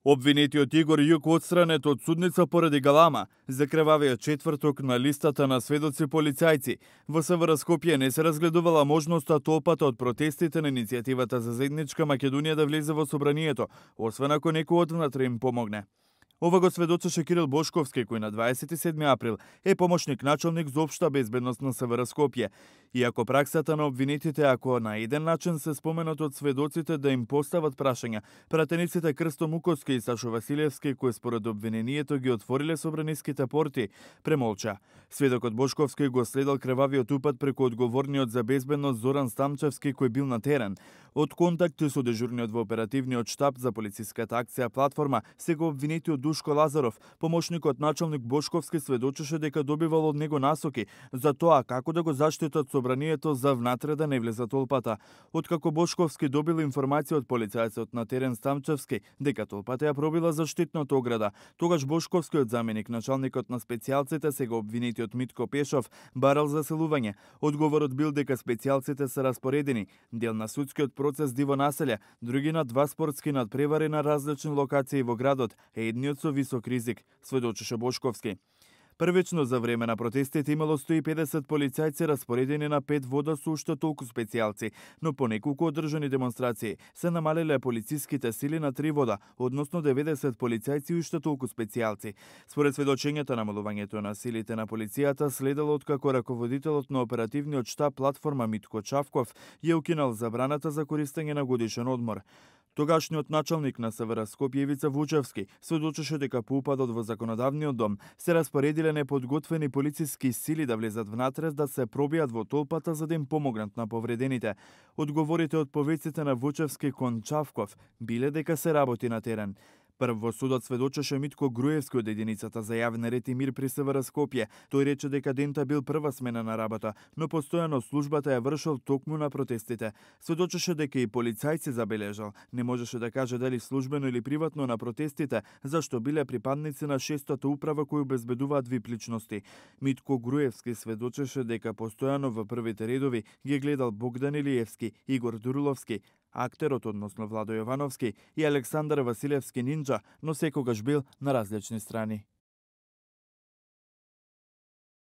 Обвинетиот Игор Јук отстранет од судница поради галама за крвавиот четврток на листата на сведоци полицајци. Во СВР Скопје не се разгледувала можноста толпата од протестите на иницијативата за заедничка Македонија да влезе во собранието, освен ако некој одвнатре им помогне. Ова го сведочеше Кирил Бошковски, кој на 27 април е помошник началник за општа безбедност на СВР Скопје. Иако праксата на обвинетите, ако на еден начин се споменат од сведоците да им постават прашања, пратениците Крсто Муковски и Сашо Василевски, кои според обвинението ги отвориле собраниските порти, премолча. Сведокот Бошковски го следел крвавиот упад преку одговорниот за безбедност Зоран Стамчевски, кој бил на терен. Од контакти со дежурниот во оперативниот штаб за полициската акција Платформа, сега обвинетиот Душко Лазаров, помошникот началник Бошковски сведочеше дека добивал од него насоки за тоа како да го заштитат собранието за внатре да не влезе толпата. Откако Бошковски добил информација од полицајцот на терен Стамчевски дека толпата ја пробила заштитната ограда, тогаш Бошковскиот заменик началникот на специјалците, сега обвинетиот Митко Пешов, барал заселување. Одговорот бил дека специјалците се распоредени, дел на судскиот процес Диво населе, други на два спортски надпревари на различни локации во градот, едниот со висок ризик, сведочеше Бошковски. Првично за време на протестите имало 150 полицајци распоредени на 5 вода со уште толку специјалци, но по неколку одржани демонстрации се намалиле полициските сили на 3 вода, односно 90 полицајци и уште толку специјалци. Според сведочењето, намалувањето на силите на полицијата следело откако раководителот на оперативниот штаб Платформа Митко Чавков ја укинал забраната за користење на годишен одмор. Тогашниот началник на СВР Скопје Ивица Вучевски сведочеше дека по упадот во законодавниот дом се распоредиле неподготвени полициски сили да влезат внатре да се пробијат во толпата за да им помогнат на повредените. Одговорите од повиците на Вучевски кон Чавков биле дека се работи на терен. Прв во судот сведочеше Митко Груевски од единицата за јавен ред и мир при СВР Скопје. Тој рече дека дента бил прва смена на работа, но постојано службата ја вршел токму на протестите. Сведочеше дека и полицајци забележал. Не можеше да каже дали службено или приватно на протестите, зашто биле припадници на 6-та управа кои обезбедуваат VIP личности. Митко Груевски сведочеше дека постојано во првите редови ги гледал Богдан Илиевски, Игор Дуруловски, актерот, односно Владо Јовановски и Александар Василевски Нинџа, но секогаш бил на различни страни.